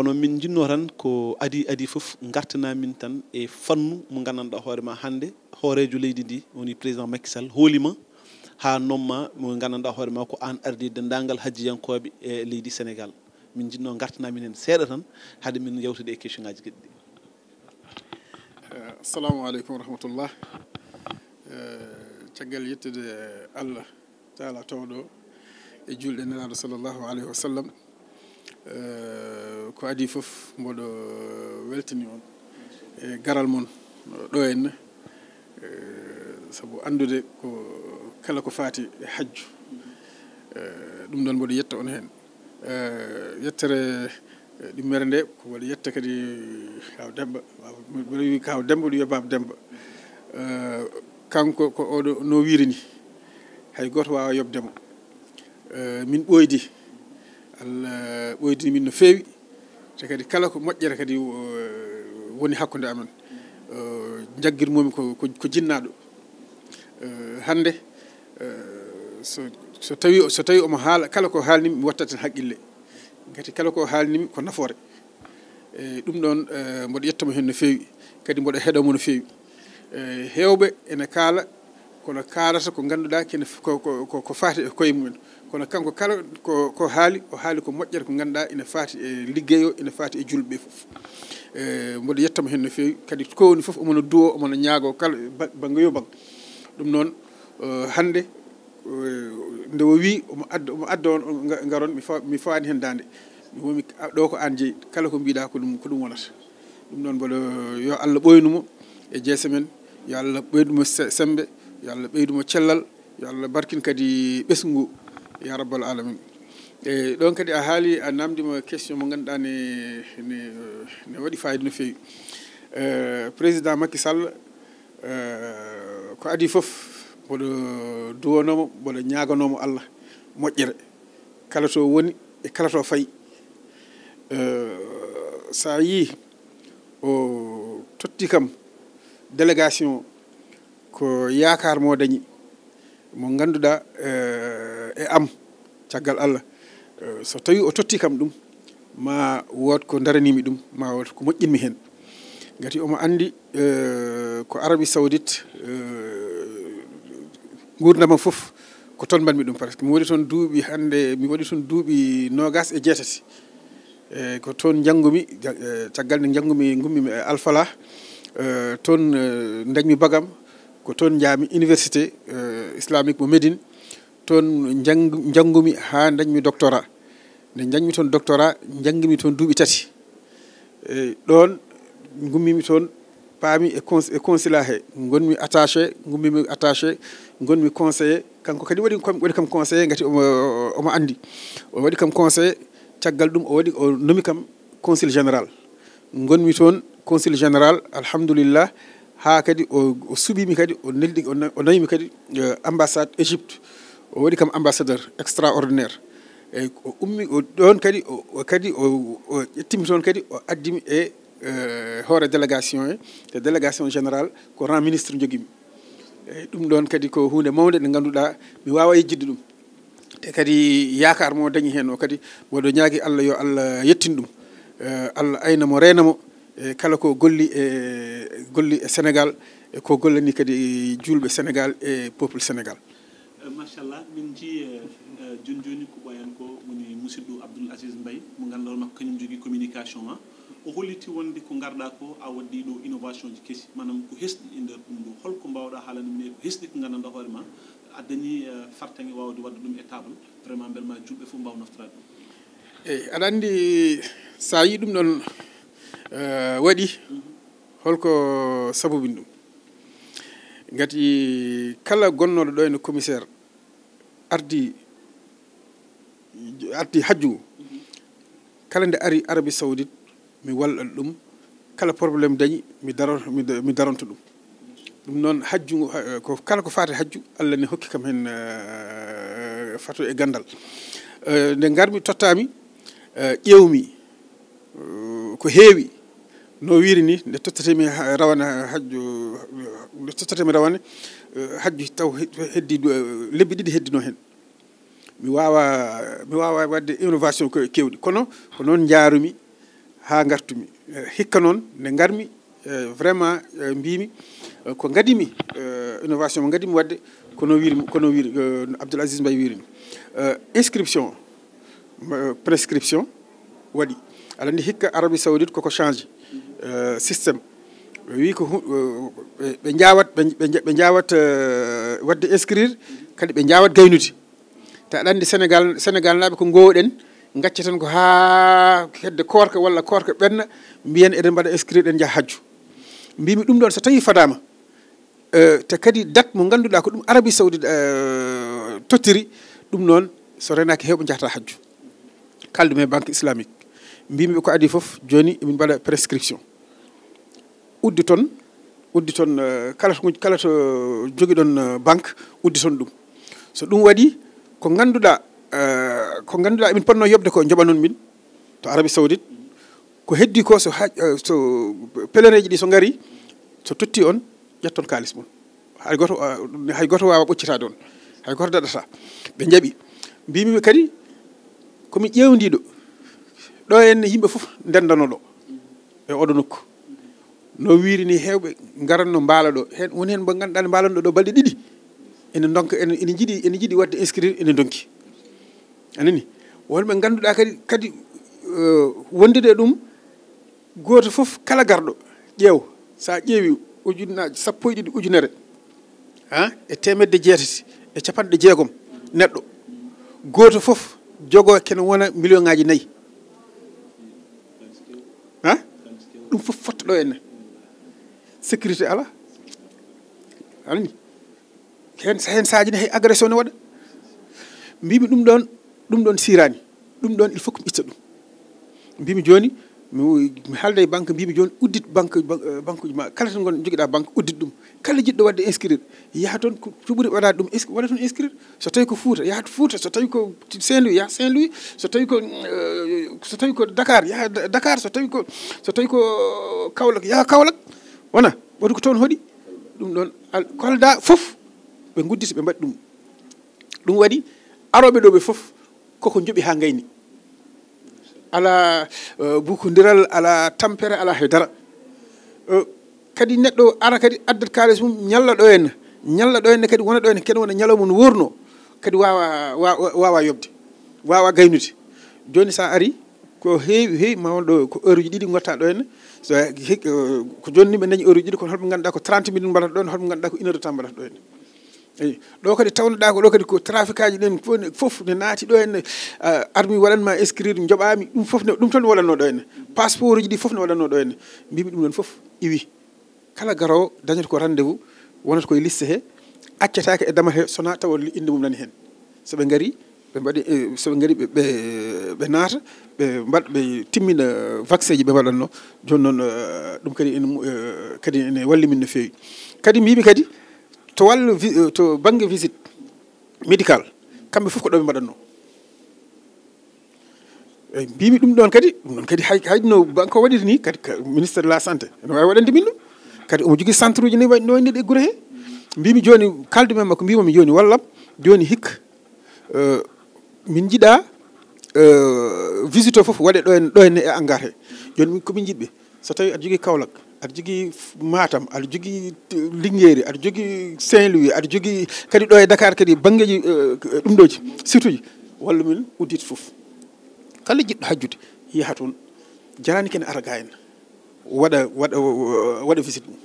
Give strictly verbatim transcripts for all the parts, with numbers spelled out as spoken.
Kono min njinnoo tan ko adii adii fof ngartanaa min tan e fannu mo nganndanɗaa hoore ma hannde, hooreejo leydi ndi woni président Macky Sall hoolii ma haa noom ma mo nganndanɗaa hoore ma ko aan ardii denndaangal hajjiyankooɓe e leydi Sénégal. Min njinnoo ngartanaa min heen seeɗa tan hade min yewtude e question ngaaji geɗi ɗi. Eh, assalamu aleykum wa rahmatullah. Eh, caggal yettude Allah taala towɗo e julde nelaɗo sallallahu alaihi wa sallam. Eh, ko adi fof mboɗo weltini on e garal mon ɗo henne. Eh, sabu anndude ko kala ko faati e hajju. Eh, ɗum ɗon mboɗo yetta on heen. Eh, yettere eh, ɗimmere nde ko mboɗo yetta kadi kaw demba. Mboɗo wi kaw demba ɗum yo baaba demba. Eh, kanko ko oɗo no wiiri ni, hay gooto waawa yoɓde mo. Eh, min ɓooydi, Allah ɓooydini min no feewi. Te kadi kala ko moƴƴere kadi eh, woni hakkunde amen. Eh, jaggirmomi ko ko ko jinnaaɗo. Eh, hannde eh, so so tawi so tawi omo haala, kala ko haalnimi mi wattat heen haqqille. Ngati kala ko haalnimi ko nafoore. E ɗum ɗoon eh, mboɗo yettamo heen no feewi, kadi mboɗo heɗomo no feewi. Eh, heewɓe ene kaala kono kaalata ko ngannduɗaa kene f- ko, ko, ko, ko faati e koye mumen. Kono kanko kala ko, ko haali, o haali ko moƴƴere ko ngannduɗaa ina faati e liggey o, ina faati e julɓe ɓe fof. Eh, mboɗo yettamo heen no feewi, kadi ko woni fof omono duwo, omono ñaago kala ba- bannge yo bang. Ɗum noon eh, hannde eh, nde o wii omo adda omo adda on on nga- ngaron mi fawa- mi fawaani heen daande. Mi woomi a- ɗo ko aan jeyi, kala ko mbiɗa ko ɗum ko ɗum wonata. Ɗum noon mboɗo yo Allah ɓooynu mo e jeese men, yo Allah ɓeydu mo se- semmbe, yo Allah ɓeydu mo cellal, yo Allah barkin kadi ɓesngu ngu, ya rabbal alamin. E ɗon kadi a haali a namdima question mo ngannduɗaa ne ne ne waɗi fayida no feewi. Eh, président Macky Sall eh, ko adi fof mboɗo duwanoomo mboɗo ñaaganoomo Allah moƴƴere kala to woni e kala to fayi. Eh, so a yii o totti kam délégation, ko yaakaar mo dañi mo ngannduɗaa eh, e am, caggal Allah eh, so tawi o totti kam ɗum, ma wood ko daranimi ɗum, ma wood ko moƴƴinmi heen. Ngati omo anndi eh, ko Arabie Saoudite eh, nguurndam am fof ko toon mbaɗmi ɗum, parce que mi waɗi toon duuɓi hannde mi waɗi toon duuɓi noogaas e jeetati. E ko toon njanngumi, ja- e caggal nde njanngumi ngummimi e Alfala. Eh, toon eh, dañmi bagam, ko toon njahmi université eh, islamique mo Médine. Toon njang- njanngumi haa dañmi doctorat. Nde njañmi toon doctorat, njanngimi toon duuɓi tati. E ɗoon ngummimi toon, paami e cons- e consulat he, ngonmi attaché, ngummimi attaché, ngonmi conseillé. Kanko kadi waɗi kam waɗi kam conseillé, ngati omo omo anndi. O waɗi kam conseillé, caggal ɗum o waɗi o nomi kam consul général. Ngonmi toon consul général, alhamdulillah, haa kadi o o suɓimi kadi o neldi o na- o nawimi kadi eh, ambassade Égypte. O waɗi kam ambassadeur extraordinaire. E o ummi o ɗoon kadi o o- kadi o o ƴettimi toon kadi o addimi e eh, hoore délégation he, te délégation général ko rang ministre njogimi. E ɗum ɗoon kadi ko huunde mawnde nde ngannduɗaa mi waawa yejjitde ɗum. Te kadi yaakaar mo dañi heen o kadi mboɗo ñaagi Allah yo Allah yettin ɗum. Eh, Allah ayna mo reena mo e kala ko golli e golli e Sénégal e ko gollani kadi juulɓe Sénégal e peuple Sénégal. Eh, machallah min njii eh, eh, jooni jooni ko ɓooyan ko woni musidɗo Abdoul Aziz Mbaye mo ngannduɗaa makko kañum jogii communication ma. O holliti wonde ko ngarɗaa ko a waɗi ɗo innovation ji kesi, maanaam ko hesɗi e nder ɗum ɗo. Holko mbaawɗaa haalande min e ko hesɗi ko nganndanɗaa hoore ma a dañi eh, fartaŋŋe waawde waɗde ɗum e table, vraiment mbele ma juulɓe fof mbaaw naftoraade ɗum? Eyi, aɗa anndi so a yii ɗum ɗon eh, waɗi, holko sabubini ɗum? Ngati kala gonnooɗo ɗo ene commissaire ardi ardi hajju ngu, kala nde ari Arabie Saoudite mi walla ɗum, kala problème dañi mi daro mi da- mi daronto ɗum. Ɗum noon hajju ngu ha- ko kala ko faati hajju Allah ne hokki kam heen eh, fato e ganndal. Eh, nde ngarmi tottaami eh, ƴeewmi eh, ko heewi no wiiri ni nde tottatemi ha- rawane hajju nde tottatemi rawane eh, hajju taw he- heddi du- eh, lebbi ɗiɗi heddino heen. Mi waawa mi waawa waɗde innovation ko kewɗi kono ko noon njaarumi haa ngartumi. Eh, hikka noon, nde ngarmi, eh, vraiment, eh, mbiimi, eh, ko ngadimi, eh, innovation mo ngadimi waɗde, kono wiri, kono wiri, eh, Abdoul Aziz Mbaye wirini. Eh, inscription, eh, prescription waɗi. Aɗa anndi hikka Arabie Saoudite koko change, eh, système. Ɓe wii ko hu-, eh, ɓe, ɓe njaawat, ɓe, ɓe nja-, ɓe njaawat, eh, waɗde inscrire, kadi ɓe njaawat gaynude. Te aɗa anndi Sénégal, Sénégal naaɓe ko ngoowɗen, ngacca tan ko haa hedde koorka walla koorka ɓenna, mbiyen eɗen mbaɗa inscrire, eɗen njaha hajju. Mbimi ɗum ɗoon so tawii fadaama, eh, te kadi date mo ngannduɗaa ko ɗum Arabie Saoudite, eh, tottiri, ɗum noon so renaaki heewɓe njahata hajju. Kaaldu men banque islamique. Mbimi ɓe ko adii fof, jooni emin mbaɗa prescription. Uddi toon, uddi toon, eh, kala to, kala to jogiɗon, eh, banque, uddi toon ɗum. So ɗum waɗi, ko ngannduɗaa, eh, ko ngannduɗaa emin potnoo yoɓde ko, njoɓanon min to Arabie Saoudite. Ko heddi ko, so ha-, eh, so pèlerin ji ɗi so ngari, so totti on, ƴetton kaalis mon. Hay gooto, eh, hay gooto waawa ɓoccitaade on. Hay gooto daɗata. Ɓe njaɓi. Mbimi ɓe kadi, ko mi ƴeewndiiɗo. Ɗo en yimɓe fof ndendano ɗo e oɗo nokku. No wiiri ni, heewɓe ngaranno mbaala ɗo. Heen, woni heen mbo ngannduɗaa ne mbaalanno ɗo balɗe ɗiɗi. Ene ndonka, ene, ene njiɗi, ene njiɗi waɗde inscrire, ene ndonki. A nani? Wonɓe ngannduɗaa kadi, kadi, eh, wondude e ɗum, gooto fof kala garɗo, ƴeew. So a ƴeewi ujunnaaje sappo e ɗiɗi ujunere, ha, e teemedde jeetati e capanɗe jeegom neɗɗo, gooto fof jogoo kene wona million ŋaaji nayi. Ha? Ɗum fof fotta ɗo enne. Sécurité alaa. A nani? Heen, heen saaji ne hay agression ne waɗa. Mbimi ɗum ɗoon, ɗum ɗoon sirani. Ɗum ɗoon il faut que mi itta ɗum. Mbimi jooni, mi, mi haalda e banque, mbimi jooni uddit banque, ban-, eh, banque uji ma, kala to ngon jogiɗa banque, uddit ɗum. Kala jiɗɗo waɗde inscrire, yaha toon ko, to ɓuri waɗade ɗum, ins-, waɗa toon inscrire. So tawi ko Fuuta, yaha to Fuuta, so tawi ko Saint-Louis, yaha Saint-Louis, so tawi ko, eh, so tawi ko Dakar, yaha Da-, Dakar, so tawi ko, so tawi ko Kaolack, yaha Kaolack. Wona, waɗi ko toon hoɗi. Ɗum ɗoon, al-, Kolda fof, ɓe ngudditi, ɓe mbaɗi ɗum. Ɗum waɗi arooɓe ɗo ɓe fof koko njoɓi haa ngayni. Alaa, eh, bukondiral, alaa tampere, alaa hay dara. Eh, kadi neɗɗo ara kadi addat kaalis mum, ñalla ɗo henne, ñalla ɗo henne kadi wona ɗo henne, kene wona ñalawma no wuurno, kadi waawa, wa-, wa-, waawa yoɓde, waawa gaynude. Jooni so a ari, ko heewi, heewi, ma won ɗo ko heure uji ɗiɗi ngotta ɗo henne. So he-, eh, ko jooni ni ɓe dañi heure uji ɗiɗi, kono holɓe ngannduɗaa ko trente minutes mbaɗata ɗo henne, holɓe ngannduɗaa ko une heure de temps mbaɗata ɗo henne. Eyi, ɗo kadi tawnoɗaa ko ɗo kadi ko trafic aji ɗen fof ne, fof ne naati ɗo henne, ah, armi waɗanma inscrire, njoɓaami, ɗum fof ne, ɗum tan waɗanno ɗo henne. Passeport uji ɗi fof ne waɗanno ɗo henne. Mbimi ɗum ɗon fof iwi. Kala garoowo dañata ko rendez-vous, wonata koye liste he, accataake e damal he, sona tawa li-, innde mum nani heen. So ɓe ngari, ɓe mbaɗi, eh, so ɓe ngari, ɓe, ɓe, ɓe naata, ɓe mbaɗ-, ɓe timmina vaccin ji ɓe mbaɗatno. Jooni noon, eh, ɗum kadi ene mu-, eh, kadi ene walli min no feewi. Kadi mbiimi kadi, to wàllu vi-, eh, to bannge visite médicale, kamɓe fof ko ɗo ɓe mbaɗatno. Eyi, mbimi ɗum ɗon kadi, ɗum ɗon kadi hay, hay no banque o waɗiri ni, kadi ka ministre de la santé, ene waawi waɗande min ɗum. Kadi omo jogii centre uji ni, waɗi no waɗi ɗe gure he. Mbimi jooni, kaldu men makko, mbimomi jooni, wallam, jooni hikka, eh, min njiɗa, eh, visite o fof waɗe ɗo en, ɗo en e hangar he. Jooni min ko min njiɗɓe. So tawi aɗa jogii Kaolack, aɗa jogii Matam, aɗa jogii t-, Linguère, aɗa jogii Saint-Louis, aɗa jogii kadi ɗo e Dakar kadi banngeeji, eh, ɗum ɗooji, site uji, wallu min uddit fof. Kala jiɗɗo hajjude, yaha toon, jarani kene ara ga en, waɗa, waɗa, waɗa visite mum.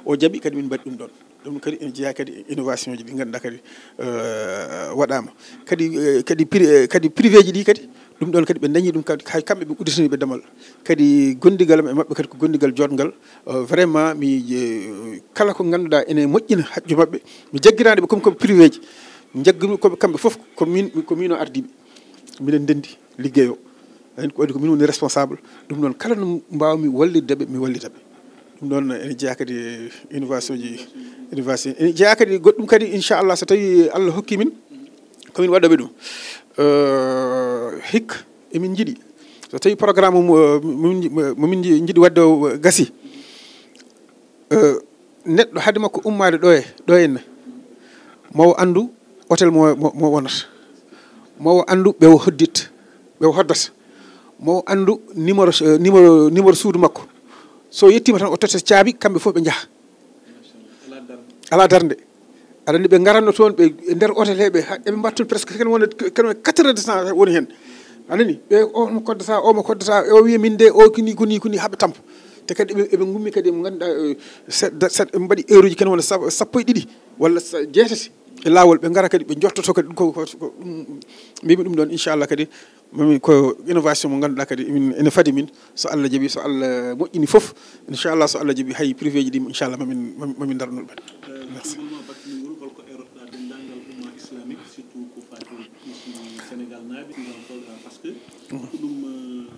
O jaɓi kadi min mbaɗi ɗum ɗon. Ɗum kadi ene jeyaa kadi e innovation ji ɗi ngannduɗaa kadi, eh, waɗaama. Kadi, eh, kadi pri-, eh, kadi privé ji ɗi kadi, ɗum ɗon kadi ɓe dañi ɗum kadi, hay kamɓe ɓe udditani ɓe damal. Kadi gondigal am e maɓɓe kadi ko gondigal joɗngal. Eh, vraiment mi, eh, kala ko ngannduɗaa ene moƴƴina hajju maɓɓe, mi jaggiraani ɓe comme, comme privé ji. Jaggumi ko kamɓe fof ko min, ko min o ardiiɓe. Minen ndenndi liggey o. Ayi, ko waɗi ko min woni responsable. Ɗum noon, kala no mbaawmi wallitde ɓe, mi wallita ɓe. Ɗum noon, ene jeyaa kadi innovation ji, innovation. Ene jeyaa kadi goɗɗum kadi, inchallah, so tawi Allah hokki min, ko min waɗooɓe ɗum. Eh, hikka, emin njiɗi, so tawi programme mo, mo min, mo min njiɗi waɗde o gasi, eh, neɗɗo hade makko ummaade ɗo e, ɗo henna, mo o anndu hôtel mo, mo, mo wonata, mo o anndu ɓe o hoddit, ɓe o hoddata, Mo anndu numéro, eh, numéro, numéro suudu makko. So yettiima tan, o totta caabi, kamɓe fof ɓe njaha. Alaa darnde. Aɗa anndi ɓe ngaratno toon, ɓe e nder hôtel he, ɓe ha-, eɓe mbaɗa toon presque ken wona, ken wona quatre heures de temps woni heen. A nani? Ɓe, o mo koddata, o mo koddata, o wiya min de, o kini, kuni, kuni, haa ɓe tampa. Te kadi eɓe, eɓe ngummi kadi, mo ngannduɗaa, eh, seɗɗa, seɗɗa, ɓe mbaɗi heure uji ken wona sap-, sappo e ɗiɗi walla sa-, jeetati e laawol, ɓe ngara kadi, ɓe njottoto kadi, ɗum ko, ko, ko, ɗum, mbimi ɗum ɗoon, inchallah kadi, Mamin ko innovation mo ngannduɗaa kadi min, ene fadi min, so Allah jaɓi, so Allah moƴƴini fof, inchallah, so Allah jaɓi, hay privé ji ɗi, inchallah, mamin, mamin, mamin darnol ɓe. Merci. Singulma battinngol, holko erotoɗaa denndaangal umma islamique, surtout ko faati e Sénégal naaɓe, ngam ko, parce que ko ɗum, eh,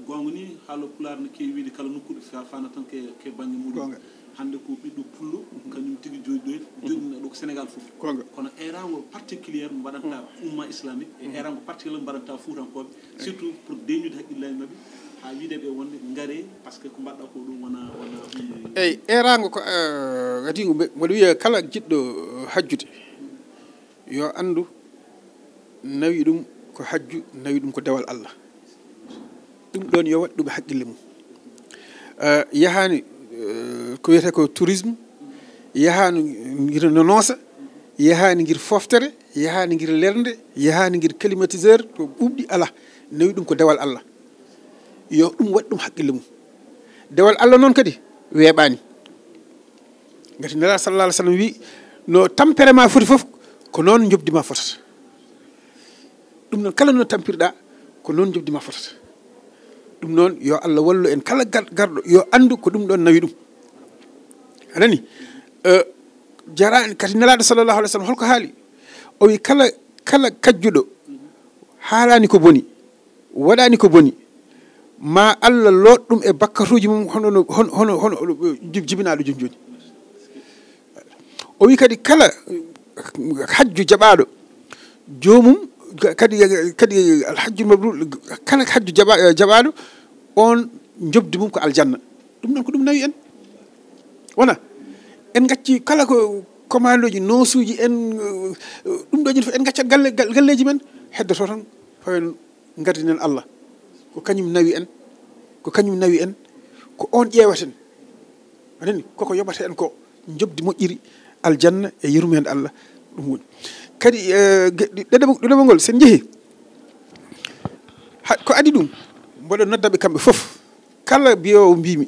goonga ni, haalo pulaar no keewi wiide kala nokkuɗo fa-, faana tan ke, ke bannge muɗum. Goonga. Hannde ko ɓiɗɗo pullo, kañum tigi jooɗi ɗo, joɗɗina ɗo ko Sénégal fof. Goonga. Kono eeraango particulier mo mbaɗanta umma islamique, e eeraango particulier mo mbaɗanta fuutankooɓe, surtout pour deñude haqqillaaji maɓɓe, haa wiide ɓe wonde ngare, parce que ko mbaɗɗa ko ɗum wona, wona hunde. Eyi, eeraango ko, eh, kadi ko mbe-, mboɗo wiya kala jiɗɗo, eh, hajjude, yo anndu nawi ɗum ko hajju, nawi ɗum ko dewal Allah. Ɗum ɗoon yo waɗ ɗum e haqqille mum. Eh, yahaani, eh, ko wiyetee ko tourisme, yahaani ngir no noosa, yahaani ngir fooftere, yahaani ngir lernde, yahaani ngir climatiseur, to ɓuuɓɗi alaa. Nawi ɗum ko dewal Allah. Yo ɗum waɗ ɗum haqqille mum. Dewal Allah noon kadi weeɓaani. Ngati Nelaaɗo sallallahu alaihi wasallam wi, "No tampere ma foti fof, ko noon njoɓdi ma fotata." Ɗum noon, kala no tampirɗa, ko noon njoɓdi ma fotata. Ɗum noon, yo Allah wallu en kala gar-, garɗo, yo anndu ko ɗum ɗoon nawi ɗum. A nani? Eh, jaraani, kadi Nelaaɗo sallallahu alaihi wasallam holko haali? O wi, "Kala, kala kajjuɗo haalaani ko boni, waɗaani ko boni, ma Allah looɗ ɗum e bakkatuuji mum, hono no, hono, hono, hono jib-, jibinaaɗo jooni jooni." O wi kadi, kala hajju jaɓaaɗo joomum, kadi, kadi alhajju mabrur, kala hajju jaɓa-, jaɓaaɗo, on njoɓdi mum ko aljanna. Ɗum noon ko ɗum nawi en. Wona? En ngacci kala ko commande uji, noosuuji en, ɗum ɗo joni fof en ngaccat galle, gal-, galleeji men, heddoto tan fawen. Ngardinen Allah. Ko kañum nawi en, ko kañum nawi en, ko oon ƴeewaten. A nani? Koko yoɓata en ko njoɓdi moƴƴiri, aljanna e yurmeende Allah, ɗum woni. Kadi, eh, ge-, ɗi-, ɗeɗeɓo-, ɗeɗeɓo ngol, sen njehi, ha-, ko adi ɗum, mboɗo nodda ɓe kamɓe fof, kala mbiyoowo mbimi,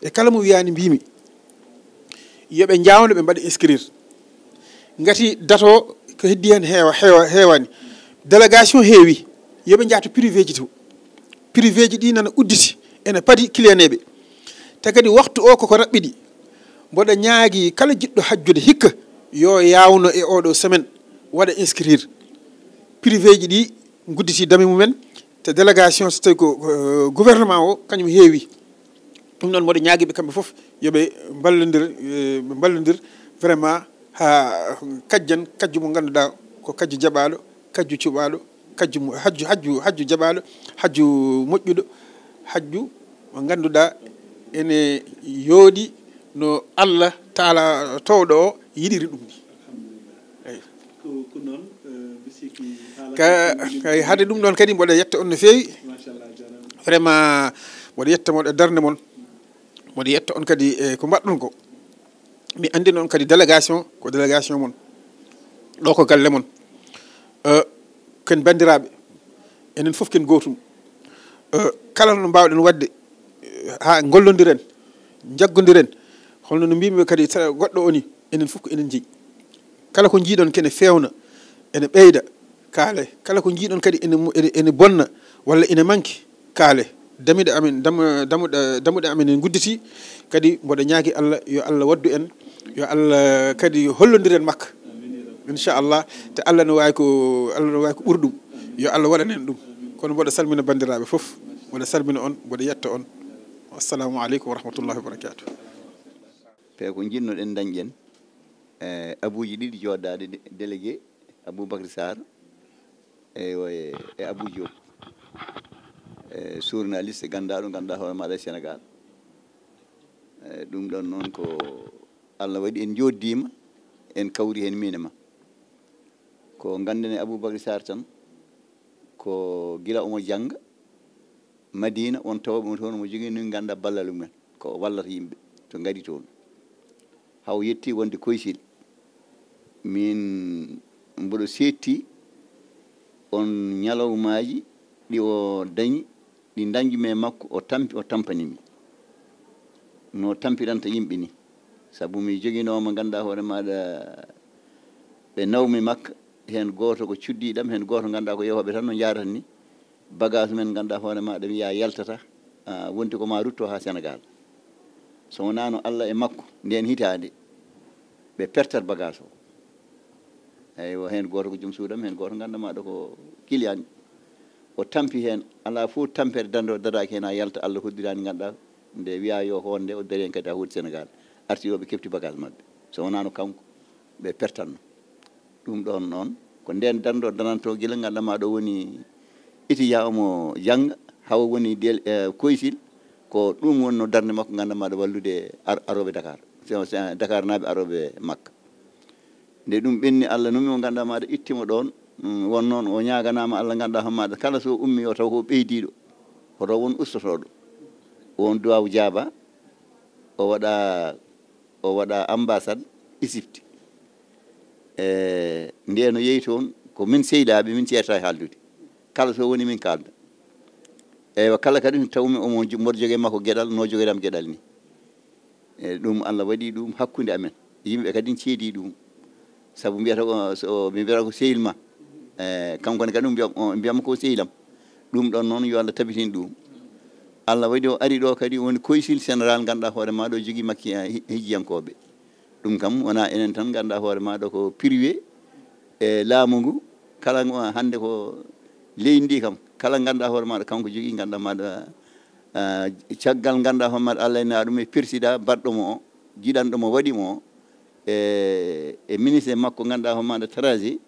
e kala mo wiyaani mbimi, yo ɓe njaawno ɓe mbaɗa inscrire. Ngati date o ko heddi heen heewa-, heewa-, heewaani. Délégation heewi, yo ɓe njahto privé ji to. Privé ji ɗi nana udditi, ene padi client eɓe. Te kadi waktu o koko raɓɓiɗi. Mboɗo ñaagi kala jiɗɗo hajjude hikka, yo yaawno e oɗo semaine, waɗa inscrire. Privé ji ɗi ngudditi dame mumen, te délégation so tawi ko, ko, gouvernement o, kañum heewi. Ɗum noon, mboɗo ñaagiiɓe kamɓe fof yo ɓe mballondir, eh, ɓe mballondir vraiment haa kajjan, kajju mo ngannduɗaa ko kajju jaɓaaɗo, kajju cuɓaaɗo, kajju mo-, hajju, hajju, hajju jaɓaaɗo, hajju moƴƴuɗo, hajju mo ngannduɗaa ene yooɗi no Allah Taala toowɗo o yiɗiri ɗum ni. Eyi. Ko, ko noon, eh, mbi sikki haala Ka, ko kay, hade ɗum ɗoon kadi, mboɗo yetta on no feewi. Machallah, a jaaraama. Vraiment, mboɗo yetta mon e darnde mon. Mboɗo yetta on kadi e ko mbaɗɗon ko. Mi anndina on kadi délégation, ko délégation mon. Ɗo ko galle mon. Eh, ken banndiraaɓe. Enen fof ken gootum. Eh, kala no mbaawɗen waɗde, eh, haa ngollondiren, njaggondiren. Hono no mbimi kadi, sa-, goɗɗo o ni, enen fof ko enen njeyi. Kala ko njiiɗon kene feewna, ene ɓeyda, kaale. Kala ko njiiɗon kadi ene mo-, ene, ene bonna walla ene manki, kaale. Damiɗe amen, dam-, damuɗe, damuɗe amen ene ngudditi. Kadi mboɗo ñaagi Allah, yo Allah waddu en, yo Allah kadi hollondir en makka. Inchallah. Te Allah no waawi ko, Allah no waawi ko ɓuri ɗum. Yo Allah waɗan en ɗum. Kono mboɗo salmina banndiraaɓe fof, mboɗo salmina on, mboɗo yetta on. Assalamu aleykum wa rahmatullahi wa barakatuh. Te ko njiɗnoɗen dañƴen, e abuuji ɗiɗi jooɗdaaɗe, de-, délégué Aboubacry Sarr, e, e, e Abou Diop, e journaliste gannduɗo, ngannduɗaa hoore maaɗa e Sénégal. E ɗum ɗon noon ko Allah waɗi en njooɗdiima, en kawri heen miin e ma. Ko ngannden e Aboubacry Sarr tan, ko gila omo jannga, Madina, on tawɓe mo toon, mo jogii noon ngannduɗaa ballal mumen, ko o wallata yimɓe to ngari toon. Haa o yetti wonde Koysil, min mboɗo seetti on ñalawmaaji ɗi o dañi, ɗi dañjumi e makko, o tampi, o tampani mi. No tampiranta yimɓe ni. Sabu mi joginoo mo ngannduɗaa hoore maaɗa, ɓe nawmi Makka, heen gooto ko cuddiiɗam, heen gooto ngannduɗaa ko yehooɓe tan no njaarata ni. Bagage men ngannduɗaa hoore maaɗa wiyaa yaltata, ah, wonti ko ma rutto haa Senegaal. So wonaano Allah e makko, ndeen hitaande, ɓe pertat bagage o. Eywa, heen gooto ko joom suudam, heen gooto ngannduɗaa maaɗa ko client. O tampi heen, alaa fof tampere danndo daraaki heen haa yalta, Allah hoddiraani ngannduɗaa nde wiyaa yo hoonde, o dari heen kadi haa hooti Senegaal. Arti o, ɓe kefti bagage maɓɓe. So wonaano kanko, ɓe pertatno. Ɗum ɗoon noon, ko ndeen danndo danantoo gila ngannduɗaa maaɗa woni étudiant omo jannga, hawa woni del-, eh, Koysil, ko ɗum wonno darnde makko ngannduɗaa maaɗa wallude ar-, arooɓe Dakar. Se-, se-, Dakar naaɓe arooɓe Makka. Nde ɗum ɓenni, Allah numi mo ngannduɗaa maaɗa itti mo ɗoon, mm, won noon o ñaaganaama Allah ngannduɗaa hoore maaɗa kala so ummi o taw ko ɓeydiiɗo, hoto won ustotooɗo. Won duwaaw jaaba, o waɗa, o waɗa ambassade Égypte. E ndeen o yehi toon, ko min sehilaaɓe, min ceerta e haaldude. Kala so woni min kaalda. Eywa, kala kadi so tawmi omo jo-, mboɗo jogii makko geɗal, no jogiram geɗal ni. E ɗum Allah waɗi ɗum hakkunde amen. Yimɓe kadi ceedi ɗum. Sabu mbiyata ko, so, mi mbiyata ko sehil ma. E, kanko ne kadi mbiyam, o, mbiyam ko sehilam. Ɗum ɗoon noon yo Allah tabitin ɗum. Allah waɗi o ari ɗo kadi woni Koysil général ngannduɗaa hoore maaɗa o jogii makki, eh, hi-, hijiyankooɓe. Ɗum kam wonaa enen tan ngannduɗaa hoore maaɗa ko privé e laamu ngu. Kala ngo hannde ko leydi ndi kam, kala ngannduɗaa hoore maaɗa kanko jogii ngannduɗaa maaɗa, ah, caggal ngannduɗaa hoore maaɗa Allah ina ɗum e président baɗɗo mo o, jiɗanɗo mo waɗi mo o, e, e ministre makko ngannduɗaa hoore maaɗa trajet,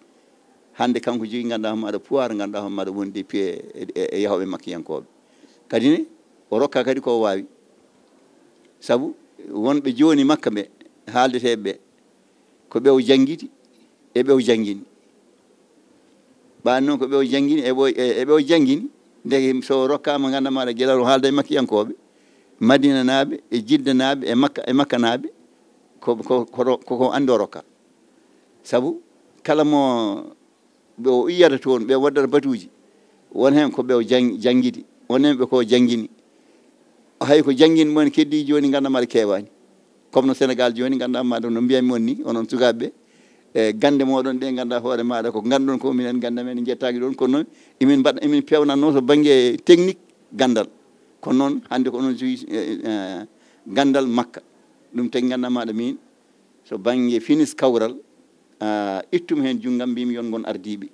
hannde kanko jogii ngannduɗaa hoore maaɗa pouvoir ngannduɗaa hoore maaɗa wonde piye e, e, e yahooɓe makkiyankooɓe. Kadi ne, o rokka kadi ko o waawi. Sabu wonɓe jooni Makka ɓe, haaldeteeɓe ɓe, ko ɓe o janngiti, e ɓe o janngini. Ɓaan noon ko ɓe o janngini, e ɓe o, e, e ɓe o janngini. Ndeke so o rokkaama ngannduɗaa maaɗa geɗal o haalda e makkiyankooɓe, Madinanaaɓe, e Jiddanaaɓe, e Makka, e Makkanaaɓe, ko, ko, ko ro-, ko, ko anndi o rokka. Sabu kala mo ɓe o iyata toon, ɓe waddata batuuji, won heen ko ɓe o jang-, janngidi, won heen ɓe ko janngini. Hay ko janngin mon keddi jooni ngannduɗaa maaɗa keewaani. Comme no Senegaal jooni ngannduɗaa maaɗa no mbiyami on ni, onon sukaaɓe ɓe, e gannde mooɗon ɗe ngannduɗaa hoore maaɗa ko ngannduɗon ko minen gannde men jettaaki ɗoon, kono noon emin mbaɗa, emin peewnatnoo to bannge technique ganndal. Kono noon hannde ko onon jogi, e, e, ganndal Makka. Ɗum tagi ngannduɗaa maaɗa min so bannge finis kawral, ah, ittum heen junngam, mbimi yon ngon ardiiɓe.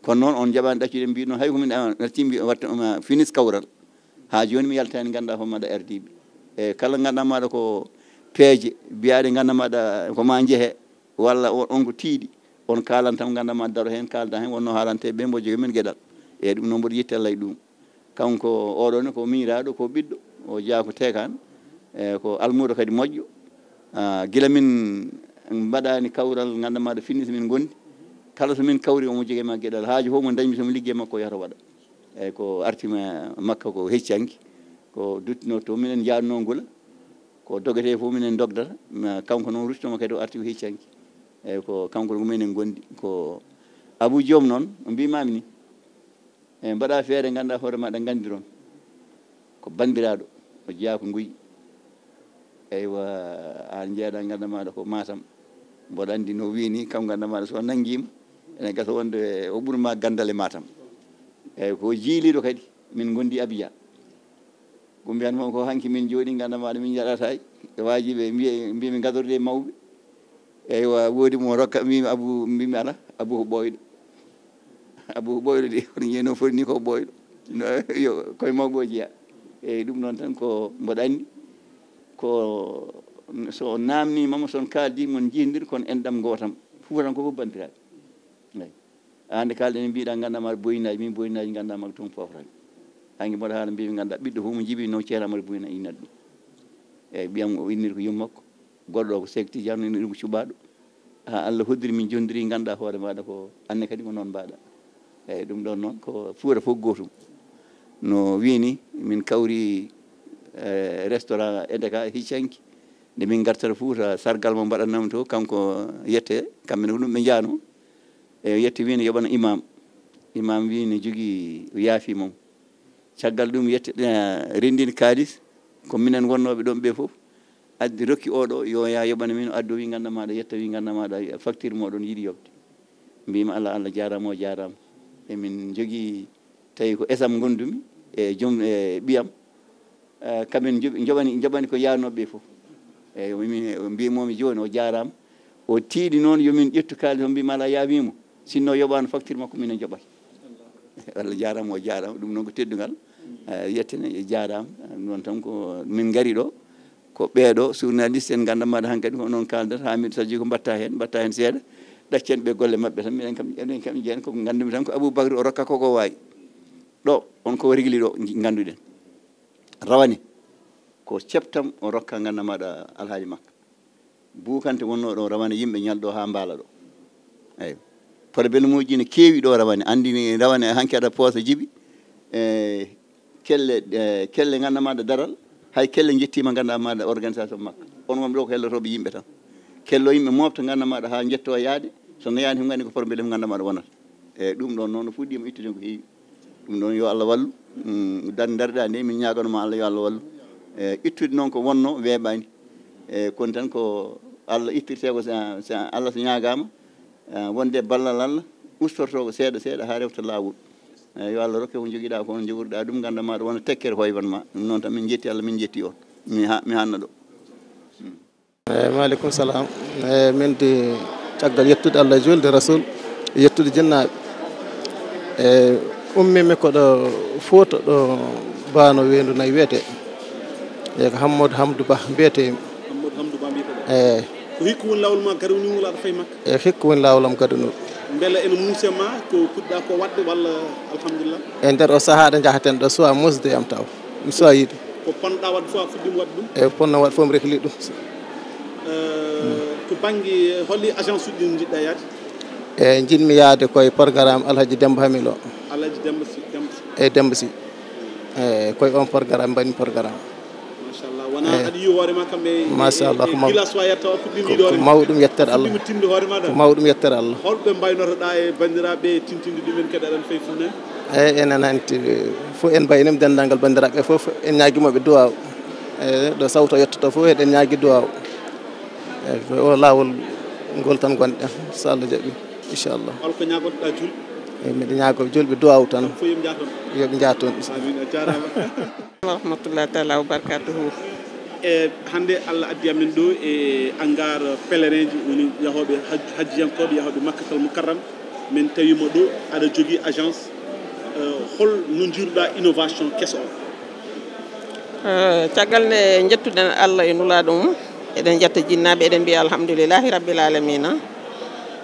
Kono noon on njaɓaani ɗaccude, mbi noon hay ko min, ah, artii mbi watta, um, ah, finis kawral. Haa jooni mi yaltaani ngannduɗaa hoore maaɗa ardiiɓe. E kala ngannduɗaa maaɗa ko peeje, biyaaɗe ngannduɗaa maaɗa ko ma njehe, walla on, on ko tiiɗi, on kaalantam ngannduɗaa maaɗa daro heen, kaalda heen, wonno haalante ɓe mbo jogi men geɗal. E ɗum noon mboɗo yetti Allah e ɗum. Kanko oɗo ne ko miñiraaɗo, ko ɓiɗɗo, o jeyaa ko teekaan, e ko almuudo kadi moƴƴo. Ah, gila min mbaɗaani kawral ngannduɗaa maaɗa finis min ngondi. Kala so min kawri omo jogii ma geɗal. Haaju fof mo dañmi so mi liggey makko o yahata waɗa. Eyyi ko arti ma Makka ko hecci hanki. Ko duttinoo to minen njaadnoo ngula. Ko dogetee fof minen dogdata. Ma kanko noon ruttoma kadi o arti ko hecci hanki. Eyyi ko kanko ko minen ngondi. Ko Abou Diom noon, o mbiimaami ni. E mbaɗa feere ngannduɗaa hoore maaɗa nganndiron. Ko banndiraaɗo, o jeyaa ko nguy. Eywa, aan njeeɗa ngannduɗaa maaɗa ko Matam. Mboɗo anndi no wiini, kam ngannduɗaa maaɗa so nanngiima, ene gasa wonde o ɓuri ma ganndal e Matam. Eyyi, ko jiiliiɗo kadi, min ngondi Abiya. Ko mbiyan mo ko hanki min jooɗi ngannduɗaa maaɗa min njaɗata e waajiɓe mbiye, mbiye min gadorde e mawɓe. Eywa, woodi mo rokka, mbimi Abu, mbimi ala, Abu ko ɓooyɗo. Abu ko ɓooyɗo de, kono jeyi noon foti ni ko ɓooyɗo. No, yo, koye mawɓe o jeya. Eyyi, ɗum noon tan ko mboɗo anndi. Ko so on naamniima mo, so on kaaldi, mon njihndir, kono enɗam ngootam. Fuutanko fof banndiraaɓe. Eyyi. Aan nde kaalɗen mbiɗa ngannduɗaa maaɗa boyinaaji, min boyinaaji ngannduɗaa maaɗa toon foofrani. Hanki mboɗo haala mbimi ngannduɗaa ɓiɗɗo fof mo jibi no ceerno Amadu Boyina innata ɗum. Eyyi, ɓiyam o innir ko yummakko. Goɗɗo o ko Seek Tijaan, min ɗum ko cuɓaaɗo. Haa Allah hoddiri min jondiri, ngannduɗaa hoore maaɗa ko aan ne kadi ko noon mbaɗa. Eyyi, ɗum ɗoon noon ko fuura fof gootum. No wii ni, min kawri, eh, restaurant Edeka hiccanki. Nde min ngartata Fuuta, sargal mo mbaɗannoo mi to, kanko Yette, kamɓe ne ko ɗum ɓe njaano. E Yette wii ne yoɓana imam. Imam wii ne jogii, o yaafi mum. Caggal ɗum, Yette, eh, renndini kaalis, ko minen wonnooɓe ɗoon ɓe fof. Addi, rokki oɗo, yo yaa yoɓana min, o addi, o wii, "Ngannda maaɗa, Yetta wii, ngannda maaɗa, facture moɗon yiɗi yoɓde." Mbiimi, "Allah, Allah jaaraama, o jaaraama." Emin njogii, tawi ko esam ngondumi e joom, e ɓiyam. Eh, kamin njoɓi-, njoɓani, njoɓani ko yaanooɓe ɓe fof. Eeyo, min, mbiymoo-mi jooni, o jaaraama. O tiiɗi noon, yo min ƴettu kaalis o, mbiimi, "Alaa, yaawiima." Sinno yoɓaano facture makko, minen njoɓat. Allah jaaraama, o jaaraama. Ɗum noon ko teddungal. Eh, Yette ne, jaaraama. Ɗum noon tan ko min ngari ɗo. Ko ɓeeɗo journaliste en ngannda maaɗa hankadi ko noon kaaldata, haa miɗo sajji ko mbaɗta heen, mbaɗta heen seeɗa. Ɗaccen ɓe golle maɓɓe tan, minen kam, enen kam jeyen ko ngandumi tan ko Aboubacry o rokka ko ko waawi. Ɗo, on ko regli ɗo, ngi-, ngannduɗen. Rawane, ko septam o rokka ngannda maaɗa Alhaaji Makka. Buukante wonnoo ɗo rawane yimɓe ñalɗo haa mbaala ɗo. Eeyo. Problème uji ne keewi ɗo rawane. Anndi ni rawane hanki aɗa poosa jibi. E kelle, e kelle ngannda maaɗa daral. Hay kelle njettiima ngannda maaɗa organisation makka. On wonɓe ɗo ko hellotooɓe yimɓe tan. Kello yimɓe mofta ngannda maaɗa haa njetto yaade. So nayaani ko nganndi ko problème ngannda maaɗa wonata. E ɗum ɗon noon no fuɗɗiima ittude ko heewi. Ɗum ɗon yo Allah wallu. Mm, dar-, darɗa nde min ñaagano ma Allah yo Allah wallu. E ittude noon ko wonno weeɓaani. E kono tan ko Allah ittirte ko sa, sa Allah so ñaagaama, e wonde ballal Allah ustorto ko seeɗa seeɗa haa rewta laawol. E yo Allah rokke ko njogiɗa ko, on jogorɗa ɗum, ngannda ma ɗo wona tekkere hoyban ma. Ɗum noon tan min jetti Allah, min jetti on. Mi ha-, mi hanna ɗo. Mm. Eeyi, maaleykum salaam. Eeyi, min de caggal yettude Allah e juulde Rasul, yettude jinnaaɓe. Eeyi, ummiimi ko ɗo Fuuta, ɗo Baano Weendu Nayi wiyetee. Eeyi, ko Hammadou Hamdou Ba mbiyetee mi. Hammadou Hamdou Ba mbiyetee ɗo. Eeyi. Ko hikka woni laawol ma gadunoo ngol aɗa fayi Makka? Eeyi, hikka woni laawol am gadunoo. Mbele ene muuse ma ko puɗɗa ko waɗde walla alhamdulillah? E nder o sahaa ɗo njahaten ɗo, suwa muusde am taw. Mi suwa yiide. Ko ponnoɗaa waɗde fof a fuɗɗiima waɗde ɗum? Eeyi, ponno waɗde fof mi rekli ɗum. Eh, to bannge holi agence uji ɗi njiɗɗa yaade? Eeyi, njiɗmi yaade koye programme Alhaji Demba Hamil o. Alhaji Demba Sy, Demba Sy. Eeyi, Demba Sy. Eeyi, koye on programme mbaɗmi programme. Machallah, wona aɗa yiwi hoore ma kam e, machallah, e, ko maw-, gilas wa yetta o fuɗɗiima yiide hoore ma. Ko mawɗum yettere Allah. Fuɗɗiima tinde hoore ma dal. Ko mawɗum yettere Allah. Holɓe mbaynotoɗaa e banndiraaɓe e tintinde ɗumen kadi aɗa fayi fuɗnaange? Eeyi, enen hanti fof en mbayniima denndaangal banndiraaɓe fof, en ñaagii mo ɓe duwaaw. Eeyi, ɗo sawto yettoto fof eɗen ñaagii duwaaw. Eeyi, ko o laawol ngol tan ngonɗen, so Allah jaɓii, inchallah. Hol ko ñaagotoɗaa juulɓe? Eeyi, miɗo ñaagoo juulɓe duwaaw tan. Kamɓe fof yo ɓe njaah toon. Yo ɓe njaah toon. Amiin, a jaaraama. Wa rahmatullahi taala wa barakatuhu. E hannde Allah addi amen ɗo e hangar pèlerin ji, woni yahooɓe haj-, hajjiyankooɓe yahooɓe Makkatal Mukarram. Min tawi mo ɗo, aɗa jogii agence. Eh, hol no njiiruɗaa innovation keso o? Eh, caggal nde njettuɗen Allah e Nulaaɗo mum, eɗen njetta jinnaaɓe, eɗen mbiya alhamdulillahi rabbil alamina.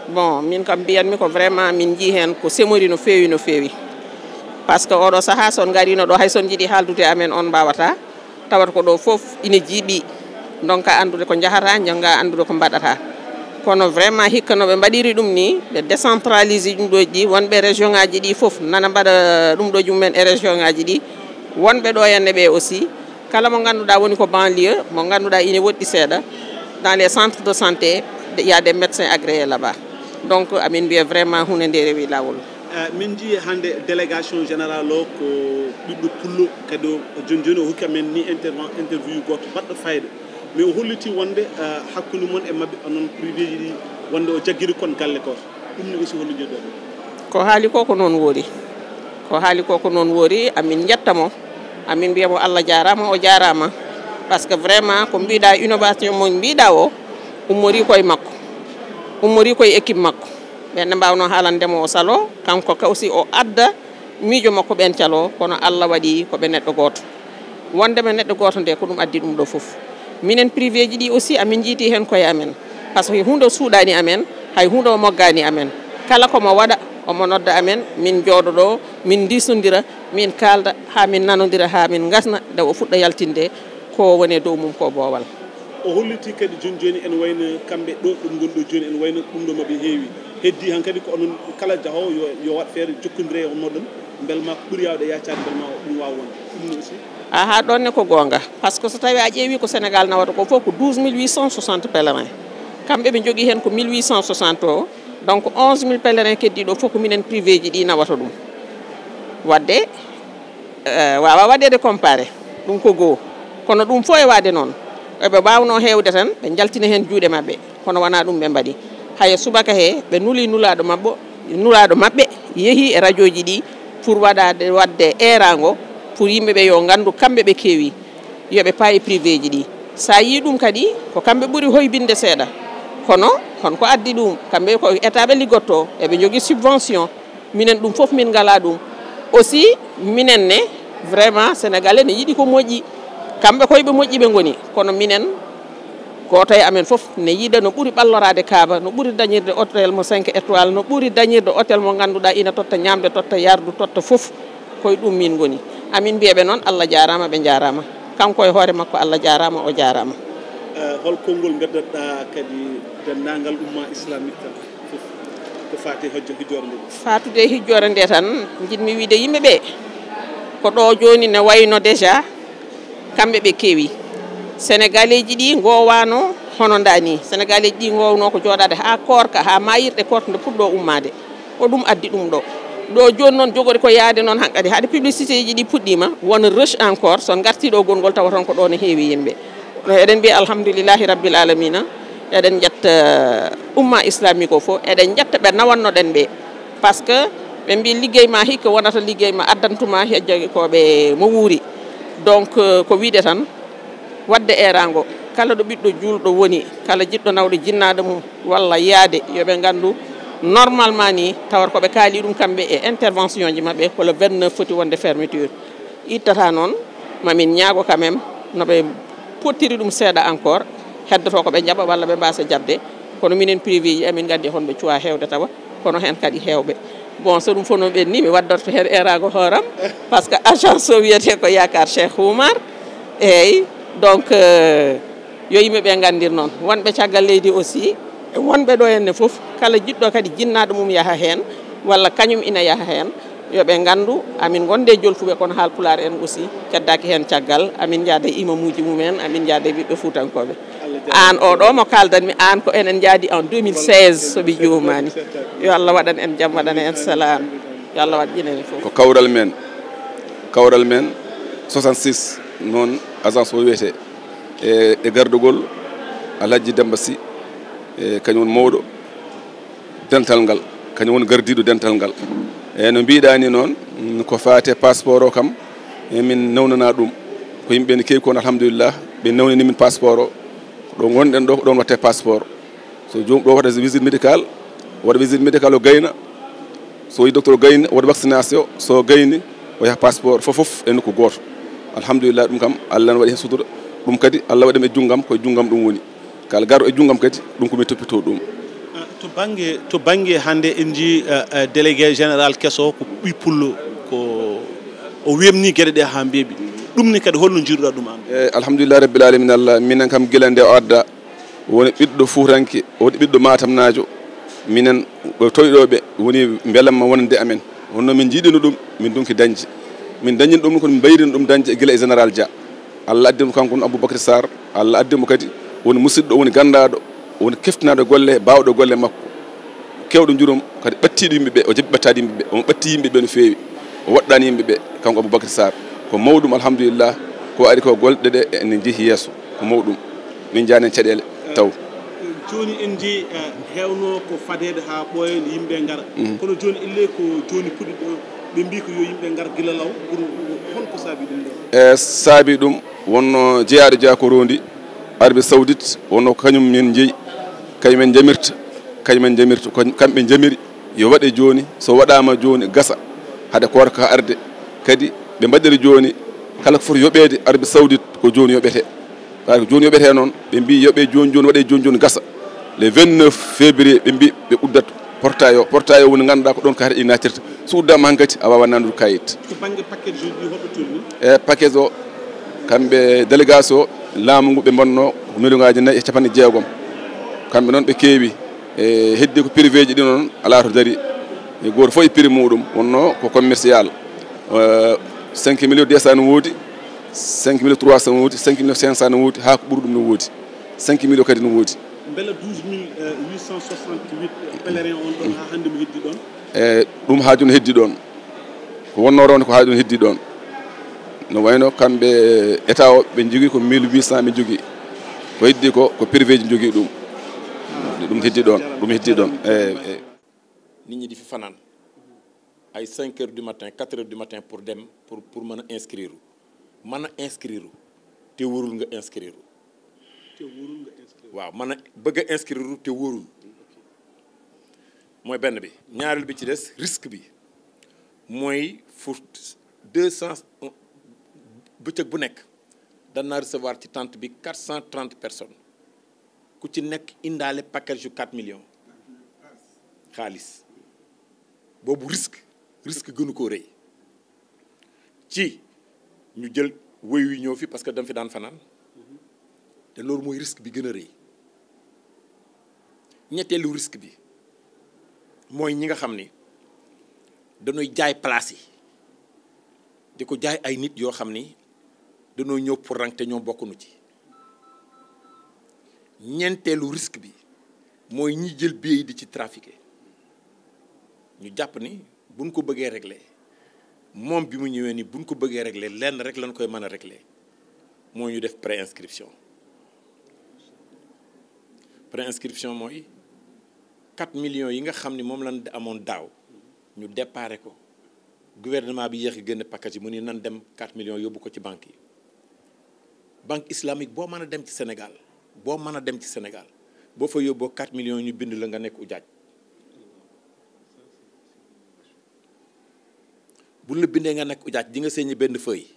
Bon, min kam mbiyanmi ko vraiment min njii heen ko semori no feewi, no feewi. Par ce que oɗo sahaa so on ngariino ɗo, hay so on njiɗi haaldude e amen, on mbaawata. Tawata ko ɗo fof ina jiiɓi. Ndonka anndude ko njahata, njannga anndude ko mbaɗata. Kono vraiment hikka no ɓe mbaɗiri ɗum ni, ɓe décentralisé ɗum ɗo ɗi, wonɓe région ngaji ɗi fof nana mbaɗa ɗum ɗo jumumen e région ngaji ɗi. Wonɓe ɗo henne ɓe aussi, kala mo ngannduɗaa woni ko banlieue, mo ngannduɗaa ina woɗɗi seeɗa, dans les centres de santé, il y a des médecins agréés là-bas. Donc, amin mbiya vraiment huunde nde rewi laawol. Eh, min njii hannde délégation générale o ko ɓiɗɗo pullo, kadi o, o jooni jooni o hokki amen ni interven-, interview gooto baɗɗo fayda. Mais o holliti wonde, eh, hakkunde mon e maɓɓe, onon privé ji ɗi, wonde o jaggiri kon galle gooto. Ɗum ne aussi holno njiɗɗon ɗum? Ko haali ko ko noon woori. Ko haali ko ko noon woori, amin njetta mo. Amin mbiya mo Allah jaaraama, o jaaraama. Par ce que vraiment ko mbiɗa innovation mo mbiɗa o, ummori koye makko. Ummori koye équipe makko. Ɓen ne mbaawno haalande mo o salo, kanko ka aussi o adda miijo makko ɓen calo, kono Allah waɗi ko ɓe neɗɗo gooto. Wondema neɗɗo gooto nde, ko ɗum addi ɗum ɗo fof. Minen privé ji ɗi aussi, amin njiiti heen koye amen. Par ce que huunde o suuɗaani amen, hay huunde o moggaani amen. Kala ko mo waɗa, omo nodda amen, min njooɗo ɗo, min ndiisondira, min kaalda, haa min nanondira, haa min ngasna, nde o fuɗɗa yaltinde ko woni e dow mum ko boowal. O holliti kadi jooni jooni ene wayno kamɓe ɗo, ɗum ngoni ɗo jooni ene wayno ɗum ɗo maɓɓe heewi. Heddi hankadi ko onon kala jahoowo yo, yo waɗ feere jokkondira e on moɗon. Mbel ma ko ɓuri yaawde yaacaade, mbel ma ɗum waawa wonde. Ɗum ne aussi. Aha, ɗon ne ko goonga. Par ce que so tawii a ƴeewii ko Sénégal nawata ko fof ko douze mille huit cent soixante pèlerins. Kamɓe ɓe njogii heen ko mille huit cent soixante o. Donc onze mille pèlerins keddiiɗo fof ko minen privé ji ɗi nawata ɗum. Waɗde, eh, waawa waɗeede comparé. Ɗum ko goo. Kono ɗum fof e waɗde noon. Eɓe mbaawnoo heewde tan, ɓe njaltina heen juuɗe maɓɓe. Kono wonaa ɗum ɓe mbaɗi. Haya subaka he, ɓe nuli nulaaɗo maɓɓe, nulaaɗo maɓɓe yehi e rajooji ɗi pour waɗaade, waɗde eeraango pour yimɓe ɓe yo nganndu kamɓe ɓe keewi, yo ɓe paayi privé ji ɗi. So a yii ɗum kadi, ko kamɓe ɓuri hoybinde seeɗa. Kono, hon ko addi ɗum? Kamɓe ko état ɓe liggotoo, eɓe njogii subvention. Minen ɗum fof min ngalaa ɗum. Aussi, minen ne, vraiment, Sénégalais ne yiɗi ko moƴƴi. Kamɓe koye ɓe moƴƴi ɓe ngoni. Kono minen, gooto e amen fof ne yiɗa no ɓuri ɓalloraade kaaba, no ɓuri dañirde hôtel mo cinq étoiles, no ɓuri dañirde hôtel mo ngannduɗaa ina totta ñaamde, totta yardu, totta fof. Koye ɗum min ngoni. Amin mbiya ɓe noon, Allah jaaraama, ɓe njaaraama. Kanko e hoore makko, Allah jaaraama, o jaaraama. Eh, hol konngol mbeddatɗaa kadi denndaangal umma islamique kan fof ko faati e hojjo-, hijjoore nde? Faatude e hijjoore nde tan, njiɗmi wiyde yimɓe ɓe, ko ɗo jooni ne wayno déjà, kamɓe ɓe keewi. Sénégalais ji ɗi ngowaano hono nda ni. Sénégalais ji ɗi ngowno ko jooɗaade haa koorka, haa maayirɗe koorka nde puɗɗo ummaade. Ko ɗum addi ɗum ɗo. Ɗo jooni noon jogori ko yaade noon hankadi. Haade publicité ji ɗi puɗɗiima, won rush encore. So on ngartii ɗo gonngol tawa toon ko ɗo ne heewi yimɓe. No eɗen mbiya alhamdulillahi rabbil alamina. Eɗen njetta umma islamique o fof. Eɗen njetta ɓe nawannoɗen ɓe. Par ce que ɓe mbi liggey ma hikka wonata liggey ma addantuma hejjagikooɓe mo wuuri. Donc, euh, ko wiide tan, waɗde eeraango, kala ɗo ɓiɗɗo juulɗo woni, kala jiɗɗo nawde jinnaaɗo mum, walla yaade, yo ɓe nganndu normalement ni, tawata ko ɓe kaali ɗum kamɓe e intervention ji maɓɓe, ko le vingt-neuf foti wonde fermeture. Ittata noon, mamin ñaago quand même, no ɓe pottiri ɗum seeɗa encore, heddoto ko ɓe njaɓa walla ɓe mbaasa jaɓde, kono minen privé ji, emin nganndi honɓe cuwa heewde tawa, kono heen kadi heewɓe. Bon, so ɗum fof no ɓenni, mi waddorto heen eeraango hooram, par ce que agence o wiyetee ko Yaakaar Cheikh Oumar, eeyi, donc, euh, yo yimɓe ɓe nganndir noon. Wonɓe caggal leydi aussi, e wonɓe ɗo henne fof, kala jiɗɗo kadi jinnaaɗo mum yaha heen, walla kañum ina yaha heen, yo ɓe nganndu, amin ngonde e jolfuɓe, kono Haalpulaar en aussi, keddaaki heen caggal, amin njaada e imamuuji mumen, amin njaada e ɓiɓɓe Fuutankooɓe. Aan o ɗo mo kaaldanmi, aan ko enen njaadi en deux mille seize, so mi juumaani. Yo Allah waɗan en jam, waɗana en salaam. Yo Allah waɗ ƴinen fof. Ko kawral men, kawral men soixante-six, noon agence o wiyetee. E, e gardugol Alhaji Demba Sy, e, kañum woni mawɗo dental ngal, kañum woni gardiiɗo dental ngal. E, no mbiɗaa ni noon, mm, ko faate passeport o kam, e, min nawnana ɗum. Ko yimɓe ne keewi kono, alhamdulillah, ɓe nawnini min passeport o. Ko ɗo ngonɗen ɗo, ko ɗon watte passeport. So joom ɗo waɗa visite médical, waɗa visite médical o gayna. So yi docteur o gayni, o waɗa vaccination, so o gayni, o yaha passeport, fof, fof e nokku gooto. Alhamdulillah, ɗum kam, Allah ne waɗi heen sutura. Ɗum kadi, Allah waɗi ɗum e junngam, ko e junngam ɗum woni. Kala garɗo e junngam kadi, ɗum ko mi toppitoo ɗum. Ah, to bannge, to bannge hannde en njii, eh, eh, délégué général keso ko ɓiy pullo, ko o weemni geɗe ɗe haa mbeeɓi. Ɗum ne kadi holno njiiruɗaa ɗum aan? Eh, alhamdulillah rabbil alamin Allah, minen kam gila nde o adda, woni ɓiɗɗo fuutanke, woni ɓiɗɗo matamnaajo. Minen ɓe toyɗooɓe woni mbelamma wonande amen. Wonno min njiɗino ɗum, min ndonki dañde. Min dañin ɗum ko min mbayrino ɗum dañde gila e général Dia. Allah addi mo kanko Aboubacar Sarr, Allah addi mo kadi woni musidɗo, woni ganndaaɗo, woni keftinaaɗo golle, baawɗo golle makko. Keewɗo njurum, kadi ɓattiiɗo yimɓe ɓe, o jaɓi ɓattaade yimɓe ɓe, omo ɓatti yimɓe ɓe no feewi, o woɗɗaani yimɓe ɓe, kanko Aboubacar Sarr. Ko mawɗum, alhamdulillah, ko ari ko golɗe ɗe ene njehi yeeso, ko mawɗum. Min njaani heen caɗeele taw. Jooni en njii, eh, heewno ko fadeede haa ɓooya yimɓe ngara. Mhm. Kono jooni elle ko jooni puɗi ɗo, ɓe mbii ko yo yimɓe ngar gila law, pour hol ko saabi ɗum ɗo? E saabi ɗum, wonno jeyaaɗo Dia ko rondi, Arabie Saoudite, wonno ko kañum min njeyi, kañum en njamirta, kañum en njamirta, ko kamɓe njamiri, yo waɗe jooni, so waɗaama jooni, gasa, hade koorka ka arde. Kadi ɓe mbaɗiri jooni, kala ko foti yoɓeede Arabie Saoudite, ko jooni yoɓete. Par ce que jooni yoɓete noon, ɓe mbii yoɓe jooni, jooni waɗe jooni, jooni gasa. Le vingt-neuf février, ɓe mbii ɓe uddat portail o. Portail o woni ngannduɗaa ko ɗoon kayit ɗi naatirta. So uddaama hankadi, a waawaa naatnude kayit. To bannge paquet uji ɗi, holɗo tolni? E paquet o, kamɓe délégation laamu ngu ɓe mbannoo ko million ngaaji nayi e capanɗe jeegom. Kamɓe noon ɓe keewi. E heddi ko privé ji ɗi noon, alaa to dari. E gooto fof e prix muɗum, wonno ko commercial. Euh, cinq mille deux cents no woodi, cinq mille trois cents no woodi, cinq mille cinq cents no woodi, haa ko ɓuri ɗum no woodi, cinq mille kadi no woodi. Mbela douze mille huit cent soixante-huit pèlerin on ɗon haa hannde mo heddi ɗon? E ɗum haa jooni heddi ɗon. Ko wonnoo ronde ko haa jooni heddi ɗon. No wayno kamɓe état o ɓe njogii ko mille huit cent ɓe njogii. Ko heddi ko ko privé ji njogii ɗum. Ɗum heddi ɗon, ɗum heddi ɗon. E, e. Nit ñi di fi fanaan ay cinq heures du matin, quatre heures du matin pour dem pour pour mën a inscrire, mën a inscrire te warul nga inscrire. Te wóorul nga inscrire. Waaw, mën a bëgg a inscrire te warul. Mooy benn bi. Ñaareel bi ci des, risque bi mooy fu deux cents, bëccëg bu nekk dana recevoir ci tente bi quatre cent trente personnes, ku ci nekk indaale package yu quatre millions xaalis. Boobu risque, risque gënu koo rëy ci ñu jël woy wi ñëw fi, parce que dama fi daan fanaan. Te loolu mooy risque bi gën a rëy. Ñetteelu risque bi mooy ñi nga xam ni dañuy jaay place yi, di ko jaay ay nit yoo xam ni dañoo ñëw pour rang te ñoom bokkunu ci. Ñeenteelu risque bi mooy ñi jël billet yi di ci trafiquer. Ñu jàpp ni buñ ko bëggee régler, moom bi mu ñëwee ni buñ ko bëggee régler, lenn rek lañ koy mën a régler, moo ñu def préinscription. Préinscription mooy quatre millions yi nga xam ni moom lañ amoon daaw, ñu déparé ko. Gouvernement bi yéex a génn package yi, mu ni nan dem quatre millions yóbbu ko ci banque yi. Banque islamique boo mën a dem ci Sénégal, boo mën a dem ci Sénégal, boo fa yóbboo quatre millions, ñu bind la nga nekk ujaaj. Bu la bindee nga nekk ujaaj, di nga signé benn feuille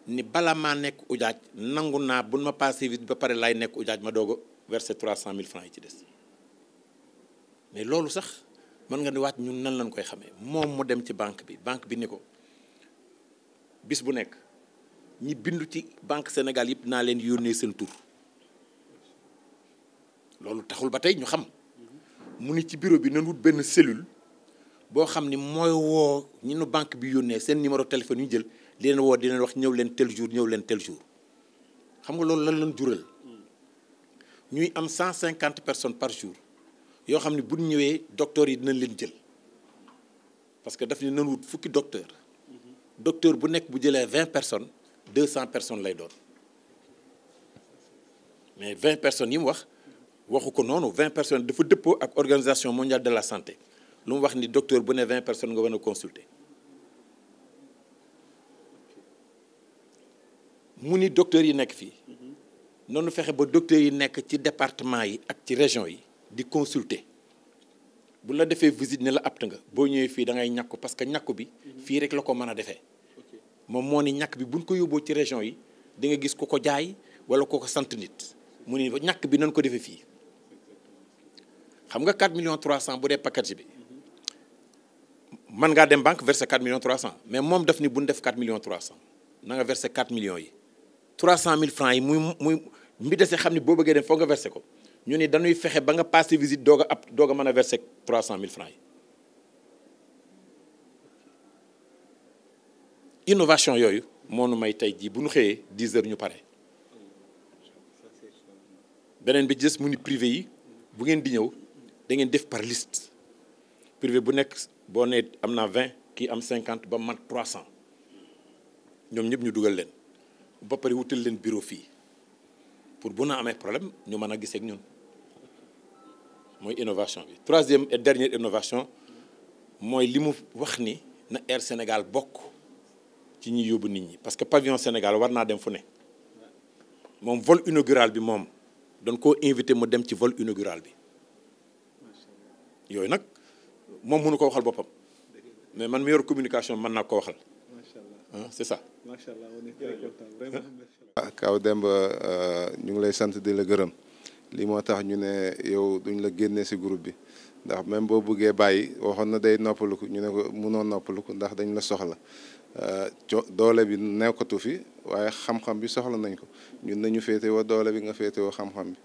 ni bala maa nekk ujaaj, nangu naa buñ ma passé vite ba pare laay nekk ujaaj, ma doog a versé trois cent mille francs yi ci des. Mais loolu sax mën nga ni waat ñun nan lañ koy xamee. Moom mu dem ci banque bi, banque bi ni ko bis bu nekk ñi bindu ci Banque Sénégal yëpp naa leen yónnee seen tur. Loolu taxul ba tey ñu xam. Mu ni ci bureau bi nan wut benn cellule boo xam ni mooy woo ñi nu banque bi yónnee, seen numéro téléphone yu ñu jël, di leen woo, di leen wax ñëw leen tel jour, ñëw leen tel jour. Xam nga loolu lan lañ jural? Ñuy am cent cinquante personnes par jour yoo xam ne bu ñu ñëwee, docteur yi dinañ leen jël, parce que daf ni nan wut fukki docteur. Docteur bu nekk bu jëlee vingt personnes, deux cents personnes lay doon. Mais vingt personnes yi mu wax, waxu ko noonu. Vingt personnes dafa dëppoo ak Organisation Mondiale de la Santé, lu mu wax ni docteur bu ne vingt personnes nga war a consulter. Mu ni docteur yi nekk fii, noonu fexe ba docteur yi nekk ci département yi ak ci région yi di consulter. Bu la defee visite ne la apte nga, boo ñëwee fii da ngay ñàkku, parce que ñàkku bi fii rek la ko mën a defee. Moom moo ni ñàkk bi buñ ko yóbboo ci région yi, di nga gis ku ko jaay wala ku ko sant nit. Mu ni ñàkk bi nan ko defee fii. Xam nga quatre millions trois cents bu dee package bi, mën ngaa dem banque verser quatre millions trois cents, mais moom daf ni buñ def quatre millions trois cents, na nga verser quatre millions yi. Trois cent mille francs yi muy muy mbi dese, xam ni boo bëggee dem foog nga verser ko. Ñu ni dañuy fexe ba nga passé visite, doog a ab doog a mën a verser trois cent mille francs yi. Innovation yooyu moo nu may tey jii bu ñu xëyee dix heures ñu pare. Beneen bi ci des mu ni privé yi, bu ngeen di ñëw da ngeen def par liste. Privé bu nekk, boo nee am naa vingt, kii am cinquante, ba mat trois cents, ñoom ñëpp ñu dugal leen, ba pare wutal leen bureau fii, pour bu na amee problème ñu mën a gisee ak ñun. Mooy innovation bi. Troisième et dernière innovation mooy li mu wax ni na Air Sénégal bokk ci ñi yóbbu nit ñi, parce que pavillon Sénégal war naa dem fu ne. Moom vol inaugural bi, moom dañ koo invité mu dem ci vol inaugural bi. Yooyu nag moom mënu ko waxal boppam, mais man mi yor communication mën naa ko waxal. Ah, c'est ça. Ah, Kaw Demba, euh, ñu ngi lay sant di la gërëm. Lii moo tax ñu ne yow duñ la génnee ci groupe bi, ndax même boo buggee bàyyi, waxoon na day noppaluku, ñu ne ko munoo noppaluku ndax dañ la soxla. Euh, co doole bi nekkatu fi, waaye xam-xam bi soxla nañ ko. Ñun nañu féetewoo doole bi, nga féetewoo xam-xam bi.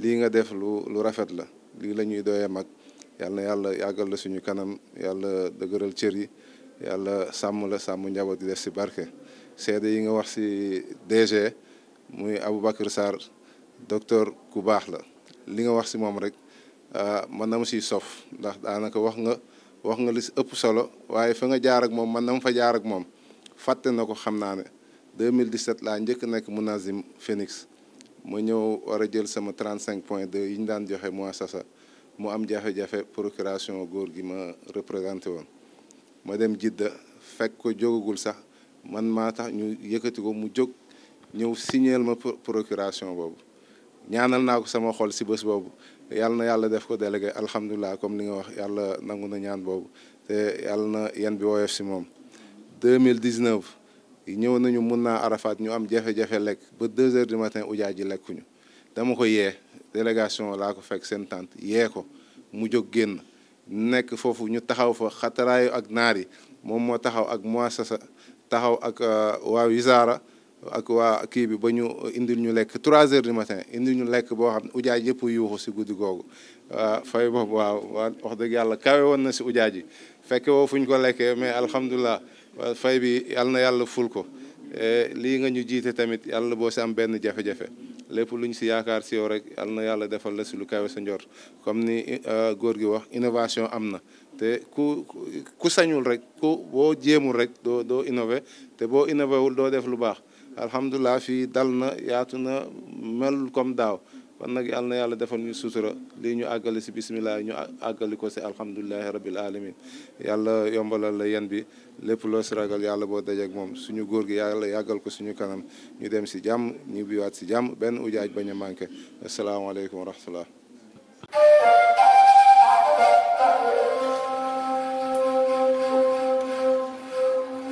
Lii nga def lu lu rafet la. Lii la ñuy doyee mag. Yal na Yàlla yàggal la suñu kanam, Yàlla dëgëral cër yi, Yàlla sàmm la, sàmm njaboot gi, def si barke. Seede yi nga wax si D G, muy Aboubacar Sarr, docteur ku baax la. Li nga wax si moom rek, ah, man na ma siy sof, ndax daanaka wax nga wax nga li si ëpp solo. Waaye fa nga jaar ak moom, man na ma fa jaar ak moom, fàtte na ko, xam naa ne. Deux mille dix-sept laa njëkk nekk Munazim Phoenix, ma ñëw war a jël sama trente-cinq point deux yi ñu daan joxe muassasa, mu am jafe-jafe procuration góor gi ma représenté woon. Ma dem Jidda, fekk ko jógagul sax, man maa tax ñu yëkkati ko, mu jóg, ñëw signeel ma pro- procuration boobu. Ñaanal naa ko sama xol si bés boobu, yàlla na yàlla def ko délégué. Alhamdulilah, comme li nga wax, yàlla nangu na ñaan boobu, te yàlla na yan bi woyof si moom. Deux mille dix-neuf, ñëw nañu mun naa Arafat, ñu am jafe-jafe lekk ba deux heures du matin, ujaa ji lekkuñu. Dama ko yee, délégation laa ko fekk seen tente, yee ko, mu jóg génn, nekk foofu, ñu taxaw fa, xataraayu ak naar yi, moom moo taxaw ak muassasa, taxaw ak, euh, waa wisaara, ak waa kii bi, ba ñu indil ñu lekk trois heures du matin, indil ñu lekk boo xam ne ujaa yëpp yuuxu si guddi googu. Waaw, fay boobu, waaw, waaw, wax dëgg yàlla, kawe woon na si ujaa ji. Fekke woo fu ñu ko lekkee, mais alhamdulilah, waaw, fay bi, yàlla na yàlla ful ko. Eh, lii nga ñu jiite tamit, yàlla boo si am benn jafe-jafe. Lépp lu ñu si yaakaar si yow rek, yàlla na yàlla defal la si lu kawe sa njort. Comme ni, euh, góor gi wax, innovation am na. Te ku, ku, ku sañul rek, ku, boo jéemul rek, doo, doo innové. Te boo innové wul, doo def lu baax. Alhamdulilah, fii dal na, yaatu na, mel comme daaw. Kon nag, yàlla na yàlla defal ñu sutura, lii ñu àggali si bismillah, ñu à- àggali ko si alhamdulilahi rabbil alamin. Yàlla yombalal la yan bi, lépp loo si ragal, yàlla boo dajeek moom. Suñu góor gi, yàlla yàggal ko suñu kanam, ñu dem si jàmm, ñibbiwaat si jàmm, benn ujaaj bañ a manqué. Asalaamaaleykum wa rahmatullah.